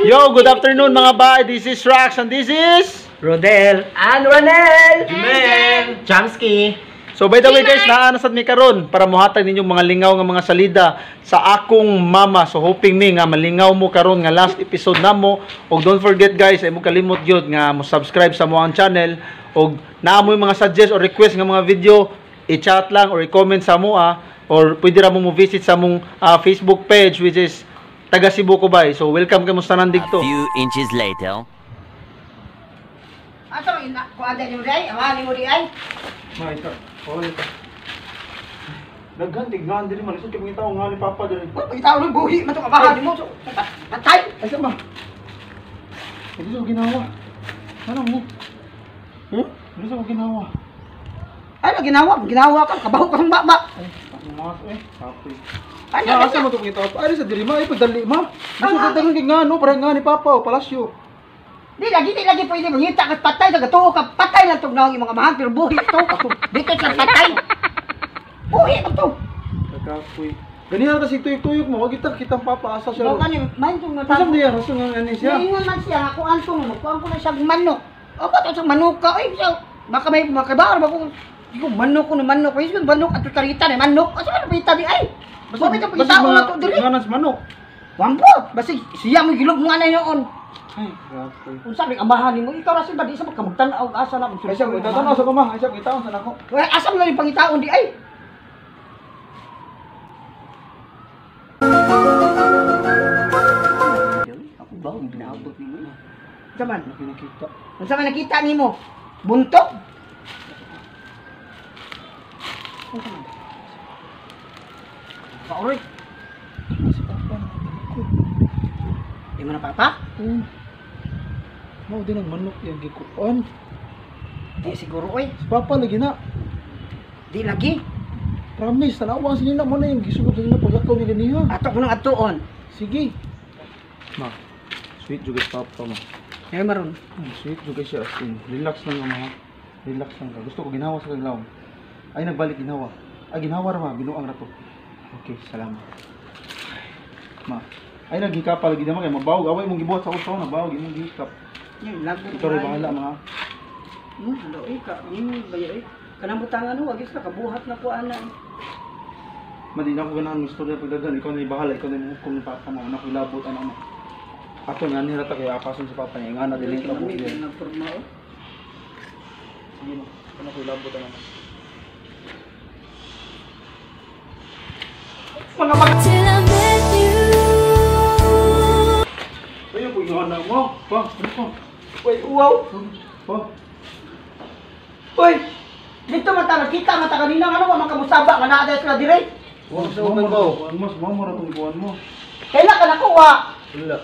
Yo, good afternoon, mga bay. This is Rax and this is Rodel and Ronel! Jumel! Chamsky! So by the way guys, naa na sad mi karon para mohatag ninyong mga lingaw nga mga salida sa akong mama. So hoping mi nga malingaw mo karon nga last episode namo. Og don't forget guys, ay mo kalimot gyud nga mo subscribe sa mo ang channel og naa mo mga suggest or request nga mga video, i-chat lang or i-comment sa moa or pwede ra mo mo visit sa mong Facebook page, which is taga Cebu Kubay. So welcome kamo sa tanan didto. A few inches later. Asa man ina kuan din mo day? Amahan nimo di ay. Ma, ito. Oh, ito. Daghan tignan diri man lisod kay mga nga ni Papa diri. Uy, pagitaw ng buhi man tong amahan nimo. So, patay. Ay sa ma. Hindi sa ginawa. Ano mo? Huh? Hindi sa ginawa. Ano ginawa? Ginawa ka, kabaho ka ng baba. Ay, mas eh. Kapoy. Ano Na, asa mo to pangitaw? Ay, sa diri ma, ay pagdali ma. Lisod ka tanong kay ngano para nga ni Papa o palasyo. Di lagi pwede mangita ka patay sa gatuo ka patay lang tug naong imong amahan pero buhi to. Dito sa patay. Buhi man to. Kakapoy. Ganihan kasi tuyok-tuyok mo, wag kita kitang Papa asa siya. Mo kani man tong Asa natabo. diya rason nga ani siya. Niingon man siya nga kuan to, magkuan ko na siya manok. O ba't sa manok ka? Ay, siya, baka may makabaar ba ko? Ko manok ko na manok. Ay, manok ato tarita ni manok. Asa man pita di ay? Basta ito pagitaon na to diri. Nganan sa manok. Wambo, basta siya mo gilog nga na noon. Ay, grabe. Unsa may amahan nimo? Ikaw ra ba di sa magkamagtan-aw asa na Ay siya, itataw sa kuma, ay siya, itaon sa nako. Well, asa mo na yung pangitaon di ay? Ako ba ang binaabot nimo? Unsa man? Ano nakita? Unsa man nakita nimo? Buntok? Unsa man? Paoy, Si Papa na. di mo na papa? Mao din ang manok yung gikuan. Di siguro oy. Si Papa lagi na. Di lagi. Promise, tanawa sa nila mo na yung gisulod sa nila paglakaw nila niya. Ato ko nang atuon. Sige. Ma, sweet juga si Papa ma. Ay maron. Sweet juga siya as in. Relax lang ma. Relax lang ka. Gusto ko ginawa sa kaglaw. Ay nagbalik ginawa. Ay ginawa ra ma, binuang ra to. Okay, salamat. Ma, ay naghikap lagi naman kay mabawog. Away mong gibuhat sa usaw na bawog imong gihikap. Yung lago. Ikaw rin bahala ma. Alo eh ka. Bayo eh. Kanang butangan ho, agis ka kabuhat na ko ana. Ma, di na ako ganahan mo istorya pagdagan. Ikaw na yung bahala. Ikaw na yung hukom ni Papa mo. Una ko ilabot, ano mo. Ato nga nila ta kaya apason sa Papa niya. Nga na dili ka buhi. Nagporma oh. Sige mo. Una ko ilabot, ano mo. Mga bag Till I met you. Ayaw ko yung anak mo. Pa, ano pa? Uy, uwaw. Pa, Uy! Dito mata nakita mata kanina ano wa man kamusaba nga naa dahil sila dire. Wa sa ba? Mas mamo ra tong buwan mo. Kaila ka nakuha. Wala.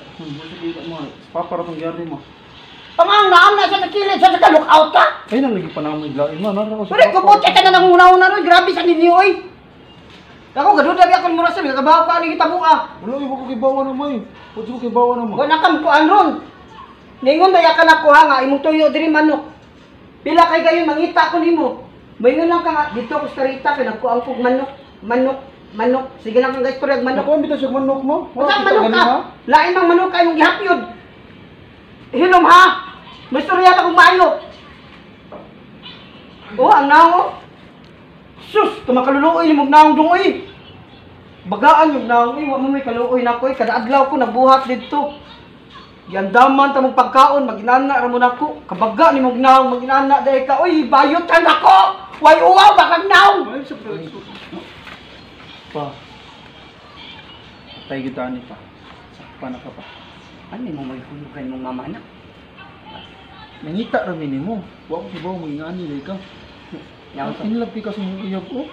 Sige mo. Papa ra tong gyari mo. Pamang naam na siya nakilid siya sa look out ka. Ay nang lagi pa namo iglain ma. Nara ko sa Pero kubot ka na nanguna-una ron, grabe sa ninyo oy. Ako gaduda bi akon mura sa kabaw ka ani hitabo ah. Wala ko kibawa na may. Wa ko kibawa na mo. Wa na kam kuan ron. Ningon daya ka nakuha nga imong tuyo diri manok. Pila kay gayon mangita ko nimo. Moingon lang ka nga dito ko sa Rita kay nagkuang kog manok, manok, manok. Sige lang kang guys istorya manok. Nakuha bitaw siya manok mo. Wala kita manok gani, ka. ha? Lain mang manok kay imong gihapyod. Hilom ha. May istorya ka kung maayo. Oh, ang naong oh. Sus, tumakaluluoy imong naong dungoy. Bagaan yung naong eh, wa mo may kaluoy nako eh. Kada adlaw ko nagbuhat didto. Giandaman ta mong pagkaon, maginana ra mo nako. Kabaga ni mong naong maginana dahil ka. Uy, bayot ka nako. Way uwaw bakang naong. Ay, sa Pa. Patay kita ani pa. Sakpa na ka pa. Ano mo may hulog kay mong mama na? Nangita ra mi nimo. Wa ko kibaw mangingani lay ka. Yaw sa In love ka sa imong uyab oh.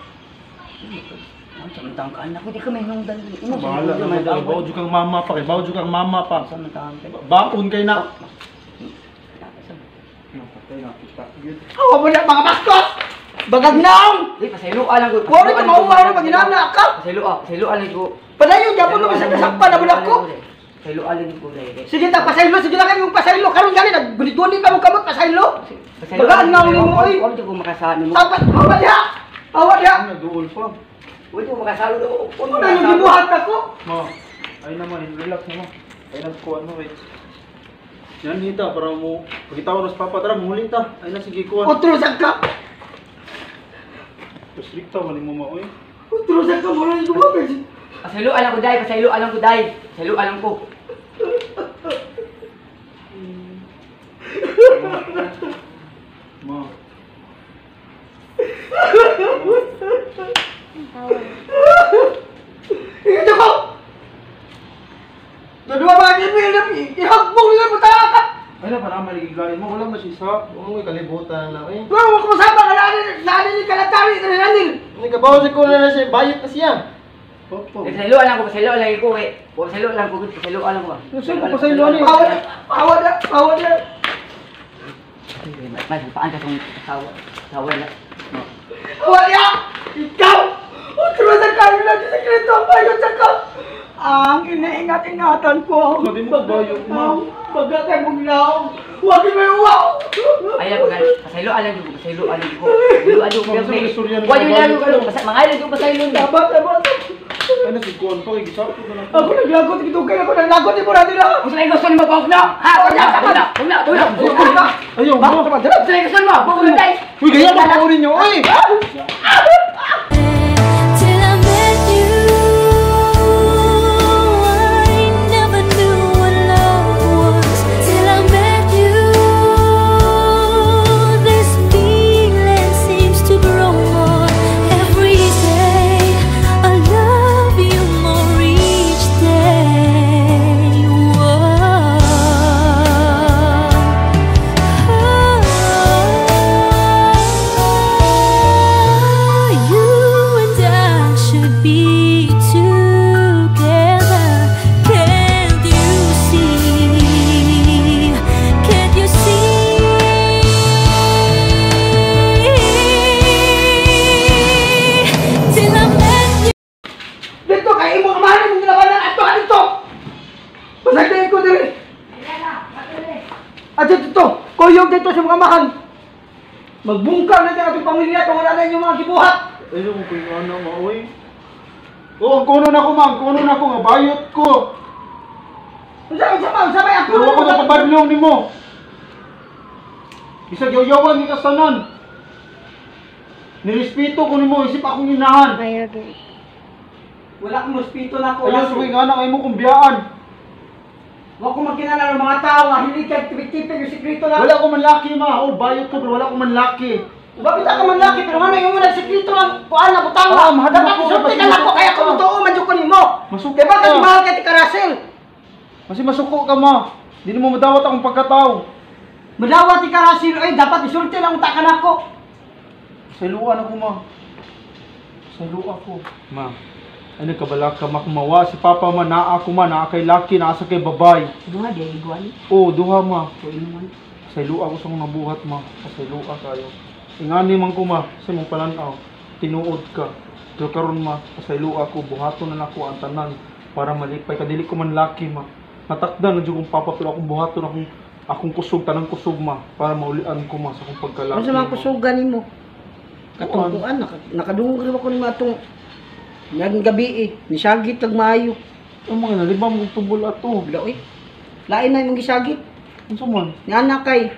Ang sa tang ka anak ko di ka may nungdan. Imo Bahala na may bawo jud kang mama pa kay bawo jud kang mama pa. Sa man taon kay. Baon kay na. Patay na kita. Gyud. Awa mo na mga bastos. Bagag naong. Di pasayloa lang ko. Wa rin ka mauwaw na maginana ka. Pasayloa, pasayloa lang ko. Padayon gyapon mo bisag nasakpan na mo nako. Pasayloa lang ko dai. Sige ta pasaylo, sige lang kayong pasaylo. Karon gani naggunit-gunit pa mo kamot pasaylo. Bagaan naong nimo oy. Wa ko makasano mo. Sapat awa diha. Awa diha. Nagduol pa. Wa ko makasalo do. Ano na yung gibuhat ako? Ma. Ay naman, relax na mo. Ay nagkuan mo wait. Yan hita para mo pagitaw nos papa tara muhuli ta. Ay na sige kuan. Otro sa ka. Restricta man nimo ma oy. Otro sa ka mo na gumabes. Pasaylo alam ko dai, pasaylo alam ko dai. Pasaylo alam ko. Ma. Ito ko. Dadua ba ni ihagbong nila mo ta ka. Ay na para maligiglain mo wala man si isa. Huwag mo kalibutan na lang eh. Wala mo kusama ka na ni kalatari ni Ranil. Hindi ka bawa si Kuna na siya, bayot na siya. Papa. Pasaylo alam ko, pasaylo alam ko eh. Pasaylo alam ko, pasaylo alam ko. Saan ko pasaylo ani? Awa na, awa na, awa na. Mas paan ka tong asawa. Asawa na. Awa niya! Ikaw! Otro sa ka na sa sekreto bayot sa ka. Ang iniingat-ingatan ko. Sabi mo, bayot mo. Baga kay mong laong. Huwag mo uwaw. Ay lang pag pasaylo alam ko, pasaylo alam ko. Pasaylo alam ko. Ma'am, sa mga istorya ng Wala mga yung bayot. lalo ka. Mga alam ko pasaylo. Tama, tama. Ay na sige kuan pa kay gisapot na lang. Ako naglagot, gitugay ako naglagot, di mo na nila. Kung saan gusto nimo pag na? Ha, wala, wala, wala, wala. Wala. Ayaw mo. Kung saan gusto nimo, pag na. Uy, gaya pa ko ninyo oy. Till I met you, I never knew what love was. Till I met you, this feeling seems to grow more every day. I love you more each day. Whoa. You and I should be together. Can't you see? Can't you see? Till I met you. Dito kay imong amahan imong gilabanan ato ka dito. Pasagdayon ko diri. Ato dito, kuyog dito sa mga amahan. Magbungkal na dyan atong pamilya kung wala na inyong mga gibuhat. Ayaw mo ko yung ano ma oy. Oh, ang kuno na ko ma, ang kuno na ko nga bayot ko. Unsa unsa ba unsa ba ako? Pero ako na pabarlong nimo. Bisag yaw-yawan ni kasanan. Nirespeto ko nimo isip akong inahan. Wala akong respeto na ako. Ayaw sa nga anak ay mo kong biyaan. Wa ko magkinala ng mga tao nga hili kay tipik-tipik yung sekreto na. Wala ko man laki ma. Oh, bayot ko pero wala ko man laki. Wa bitaw ka man laki pero ngano yung mga sekreto lang kuan na butang. Ah, mahal Dapat ako, isulti ka basta nako kaya masuko ka. kung tuo man jud ko nimo. Masuko Diba ka. kasi mahal kay ti Russell? Kasi masuko ka ma. Di mo madawat akong pagkatao. Madawat ti Russell ay dapat isulti lang ta ka nako. Sa ako ma. Sa ako. Ma. Ano kabala ka makumawa si papa ma naa ako ma naa kay laki naa sa kay babay. Duha di giguan. Oh, duha ma. Ko inuman. Sa ako sa akong nabuhat ma. Sa kayo. Ingani man ko ma sa imong palanaw. Tinuod ka. Pero karon ma, sa ako buhaton na nako ang tanan para malipay ka dili ko man laki ma. Natakda na jud kong papa pero akong buhaton akong akong kusog tanang kusog ma para maulian ko ma sa akong pagkalaki. Unsa man ma. kusugan nimo? Katong kuan nakadungog ra ko nimo atong naging gabi eh. Nisagit tag maayo. Ang mga nalibam kong tubol ato. Wala oy. Lain na imong gisagit. Unsa man? Nga na kay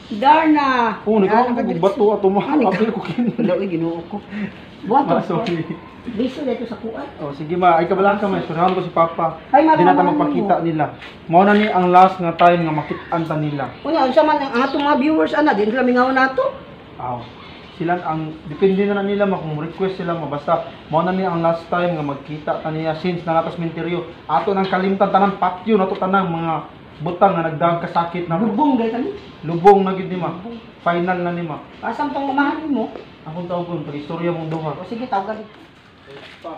Darna. Oo, Nga nagkaroon na ko ka og bato ato ma. Ah, nagka- Apil ko kini. Wala oy Ginoo ko. Buhat Ma, sorry. Biso dito sa kuan. Oh, sige ma, ay kabala ka ma, istoryahan ko si Papa. Ay, ma, Di na ta tama magpakita nila. Mao na ni ang last nga time nga makit-an ta nila. Unya unsa man ang atong mga viewers ana di sila mingaw nato. Aw. Sila ang depende na nila ma kung request sila ma basta mao na ni ang last time nga magkita ta niya since nanatas menteryo. Ato nang kalimtan tanan patyo nato tanang mga butang nga nagdaag kasakit na Lubong gay kani. Lubong na gid ni ma. Final na ni ma. Asam tong umahan nimo? Akong tawag ko pag-istorya mong duha. O sige tawagan. Pa,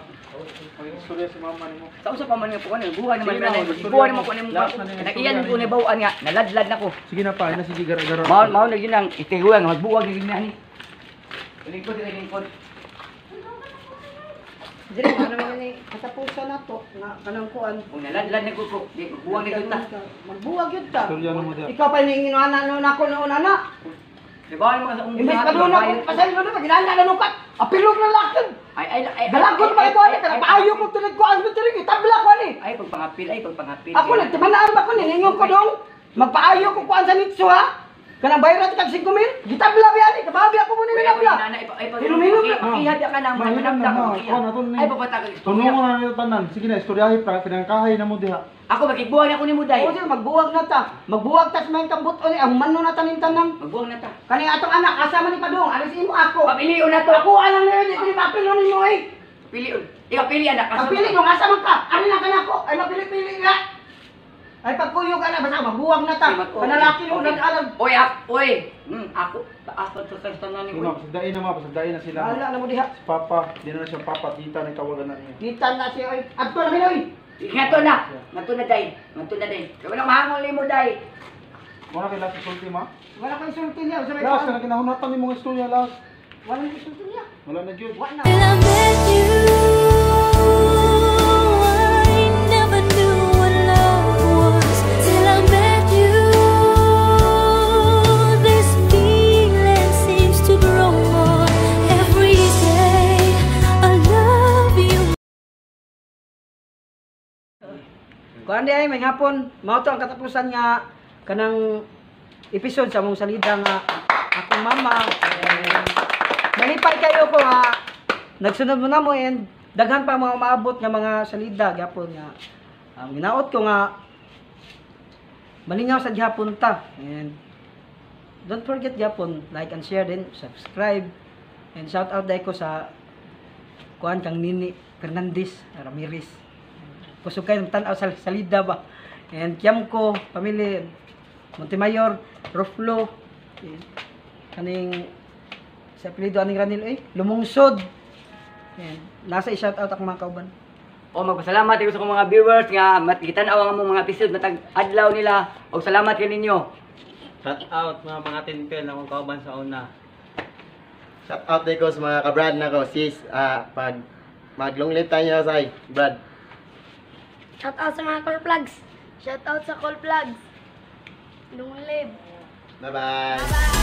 pag-istorya si mama nimo. Sa usa pa man nga kuan, buha naman Sige na, na. istorya Buha mo. naman ko nimo. Last na nila, Naiyan istorya ko ni bawaan nga, naladlad na ko. Sige na pa, na sige gara-gara. Mao mao na yun ang itihuan nga magbuwag gyud ni ani. Lingkod lingkod. Dili ano man ni katapusan nato nga kanang kuan. Kung naladlad na ko ko, di magbuwag na gyud ta. Magbuwag yun ta. Istorya na mo diya. Ikaw pa ni ingin ana noon ako noon ana. Di ba mo sa Imbis paduna ko pasaylo na ginana na nung kat. Apilog na lakad. Ay ay ay. Dalagon pa ko ani kana paayo ko tunig ko ang tunig itabla ko ani. Ay pagpangapil, ay pagpangapil. Ako nagtimanaan ba ko niningon ko dong. Magpaayo ko kuan sa nitso ha. Kanang bayaran kag 5,000, gitabla ba ani? Kababi ako mo ni nabla. Hinom-hinom na. Makiha ka na, Mahinom na, manabla ma. ka. Kuha na to ni. Ay papatag. Tunong ko na nito tanan. Sige na, istoryahe para pinangkahay na mo diha. Ako magigbuwag ako nimo day. Oo, sige, magbuwag na ta. Magbuwag tas may kambut-on ang mano na tanin tanan. Magbuwag na ta. Kani atong anak asa man ni padung, alis imo ako. Papilion na to. Ako alang na yun, di papilon nimo eh. Pilion. Ikaw pili anak. Ang pili nung asa man ka, ano na kanako? Ay mapili-pili na. Ay pagkuyog ana basta magbuwag na ta. Kanalaki mo nag-alag. Oy, ak, oy. Ako ako to sa tanan ni. Sige ma, pasagdain na ma, pasagdain na sila. Wala na mo diha. Si Papa, di na siya Papa, tita na tawagan na niya. Kita na siya oy. Adto na minoy. Ngato na. Ngato na day. Ngato na day. Kay walang mahangol nimo day. Wala kay last sulti ma. Wala kang sulti niya. Sa may Last, kana kinahunatan ni mga istorya last. Wala kang sulti niya. Wala na gyud. Wala na. Till I met you, I never knew what love was. Till I met you, this feeling seems to grow more every day. I love you. Kuan di ay may hapon, mao to ang katapusan nga kanang episode sa mong salida nga akong mama. And malipay kayo ko nga nagsunod mo na mo and daghan pa mga umaabot nga mga salida gyapon nga ang ginaot ko nga malingaw sa gihapon ta and don't forget gyapon like and share din subscribe and shout out dai ko sa kuan kang Nini Fernandez Ramirez. Kusog kayo tan-aw sa salida ba. And kiyam ko, pamilya, Montemayor, Roflo, eh, kaning sa apelyido aning Ranil eh, Lumungsod. And nasa i-shout out akong mga kauban. O magpasalamat ko sa akong mga viewers nga gitan-aw ang among mga episode matag adlaw nila. Og salamat kaninyo. Shout out mga mga tinpel akong kauban sa una. Shout out day ko sa mga kabrad na ko sis pag mag long live tayo say Brad. Shout out sa mga call plugs. Shout out sa call plugs. Long live. Bye bye.